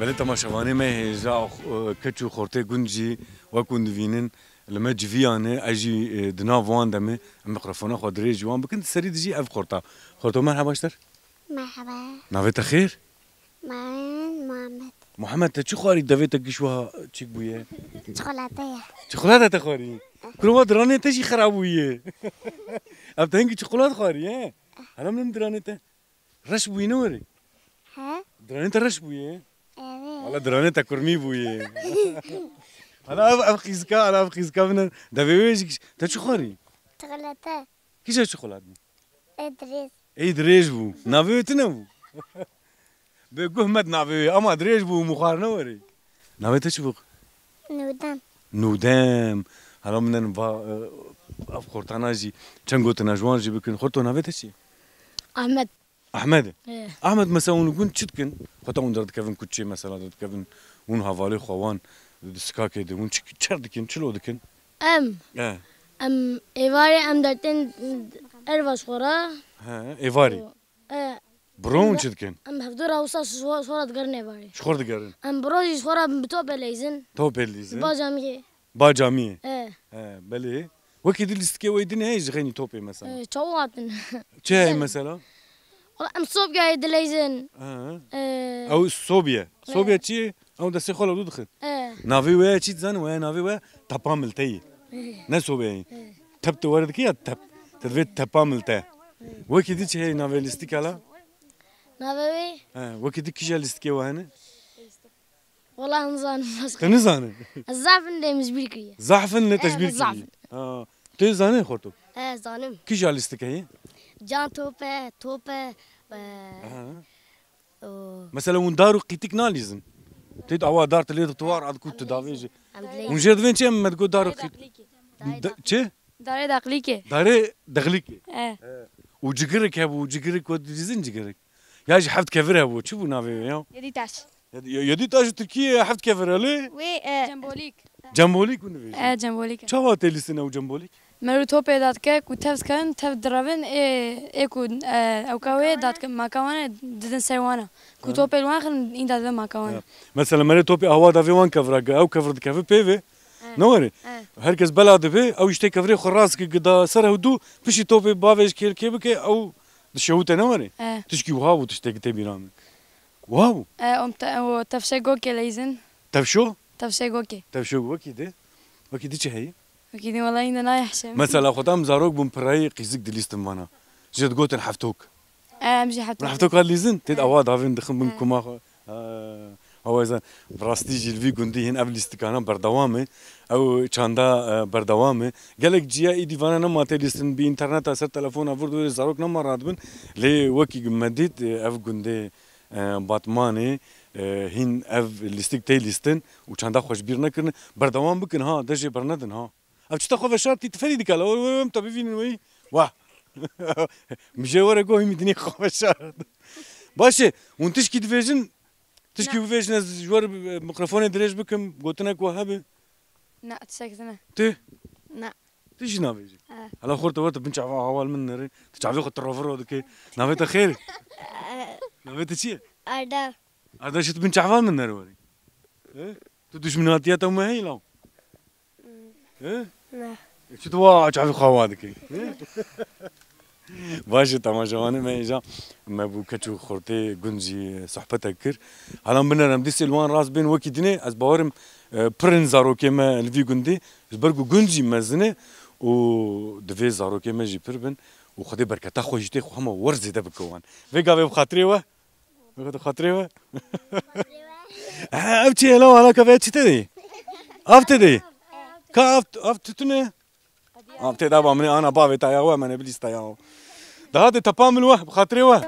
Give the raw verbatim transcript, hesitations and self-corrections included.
Belê temaşevanê me hêja, e, keç û xortê gund jî wek hûn divînin li me civiyane, ez jî, e, di nav wan de me, em mikrofona xwe dirêj ji wan bikin, di serî dijî ev xorta. Xorto merheba ji te re. Merheba. Navê te xêr? Min Muhammed. Muhammed, te çi xwarî devê te giş wiha çêk bûye? Çikolata ye. Çikolata te xwarî? Kuro wa diranê te jî xera bûye. Ev te hingî çikolat xwarî, he? Hela min diranê te. Reş bûyî ne werê? He? Diranê te reş bûyî? Evet. Wala diranê te kurmî bûyî. Hala ev, ev qîzika, hala ev qîzika bine. Devê wê jî kiş-, te çi xwarî? Çikolata. Kîja çikolat bû? Ê dirêj. Ê dirêj bû. Navê wê tune bû? Bi guh met navê wê, ama dirêj bû, mixwar ne werê. Navê te çi bû? Nûdem. Nûdem. Hala min va, e, ev xortana jî çend gotina ji wan jî bikin. Xorto navê te çi? Ahmet. Ahmed. He. Ahmed, mesela hûn li gund çi dikin? Xweta hûn derdikevin kuçê, mesela derdikevin hûn havalê xwe wan di sikakê de hûn çi, çer dikin, çilo dikin? Em. He. Em êvarê em dertên erva ji xwe re. He, êvarê. E, Bro hûn çi dikin? Em hevdû re wisa ji xwe, ji xwe re digerin êvarê. Ji xwe re digerin. Em bro jî ji xwe re bi topê leyzin. Topê leyzin. Ba camiyê. Ba camiyê. E. E, belê. Wekî di lîstikê wê din heye ji xeynî topê mesela. E, çawa hatin? Çi heye mesela? Wala em sobiyayê dileyzin. Ha. E. Ew sobiye. Sobiye çi ye? Ew destê xwe li dixin. E. Navê wê ye çi dizanî? Wê navê wê tepa milteyê. E. Ne sobiyeyê. E. Tep tu were dikî ya tep. Te divê tepa milte. E. Wekî di çi heye navê lîstika la? Navê wê? E, wekî di kîja lîstikê we hene? Wala nizanim. Te nizane? Ez zaf in lê min ji bîr kiriye. Zaf in lê te ji bîr kiriye. Ha. Tu zanî xorto? E, zanim. Kîja lîstik heye? Can top e, top e, e, Aha. o. Mesela hûn dar û qîtik nalîzin. Tê awa dar tu lê dixtû war ad ku tu davêjî. Em dileyzin. Hûn jê divên çi em me digot dar û qît-, Darê de-, çi? Darê daqlîkê. Darê dexlîkê. E. E. Û cigirik hebû, cigirik ku dilîzin cigirik. Ya jî heft kevir hebû, çi bû navê wê ya? Yedî taş. Yedî, yedî taş ji Tirkiyê heft kevir e lê? Wê, e, Cembolîk. Cembolîk hûn dibêjin? E, cembolîk e. Çawa tê lîstin ew cembolîk? Merû topê dadike ku tev dikerin, tev direvin, ê, ê ku, e, ewka wê dadike, maka wan e, didin ser wana. Ku topê li wan xin, înda didin maka wan. Ya. Mesela merê topê awa davê wan kevra, ew kevir dikeve pê vê. E. Ne were? E. Her kes bela dibe, ew işte kevirê xwe rast ki gida ser hewdû, piştî topê bavê ji kêlkê bike, ew dişewite ne were? E. Tişkî wiha bû tiştekî tê bîra min. Wow! E, om te-, o tevşe gokê leyzin. Tevşo? Tevşe gokê. Tevşo wekî di. Wekî di çi heye? Wekî di wela yîn de nayê hişê. Mesela xwe tam zarok bûn pirayê qîzik dilîstin vana. Jê digotin heftok. E, em jî heftok. Heftok hat lîzin? Têd E. awa davên dixin bin E. kuma xwe. Ha, awa zan. Bi rastî jî li vî gundî hîn ev lîstikana berdewam e. Ew çanda, e, berdewam e. Gelek ciya îdî vana nema tê lîstin bi înterneta ser telefona vir dûrê zarok nema radibin. Lê wekî me dît, e, ev gundê e, Batmanê, e, hîn ev lîstik tê lîstin û çanda xwe ji bîr nekirin. Berdewam bikin ha, de jê bernedin ha. Ev çita xwe veşartî tiferî dike, la were, were, em te bivînin weyî. Wah! Min jê were got, hîmî dinê xwe veşart. Baş e, hûn tişkî dibêjin, tişkî Na. bibêjin, ez ji we re, e, mikrofonê dirêj bikim, gotinek we hebe? Na, tiştek tune. Tu? Na. Tu jî nabêjî. E. Hala xorta werte bin çava hawal min nere. Tu çavê xwe tiro viro dike. Navê te xêr? E. Navê te çi ye? Arda. Arda, tu bin çava min nere werî. He? Tu duşminatiya te me heyî law? He? Ne. Çi tu wa çavê xwe wa dike? He? Baş e, temaşevanê me, îja me bû keç û xortê gund jî sohbetek kir. Helan binêre em dîsê li wan rast bên wekî dinê, ez bawerim, e, pir in zarokê me li vî gundê, ji ber ku gund jî mezin e û divê zarokê me jî pir bin û Xwedê berketa xwe jî tê xwe hema wer zêde bike wan. Vê gavê bi xatirê we. Bi xatirê we. Ev çi ye la, wala ka vê çi te de? Av te de? Ka av, av titune? Av tê da ba min ana bavê ta ya we, me ne bilîsta ya. Daha de tapa min we, bi xatirê we.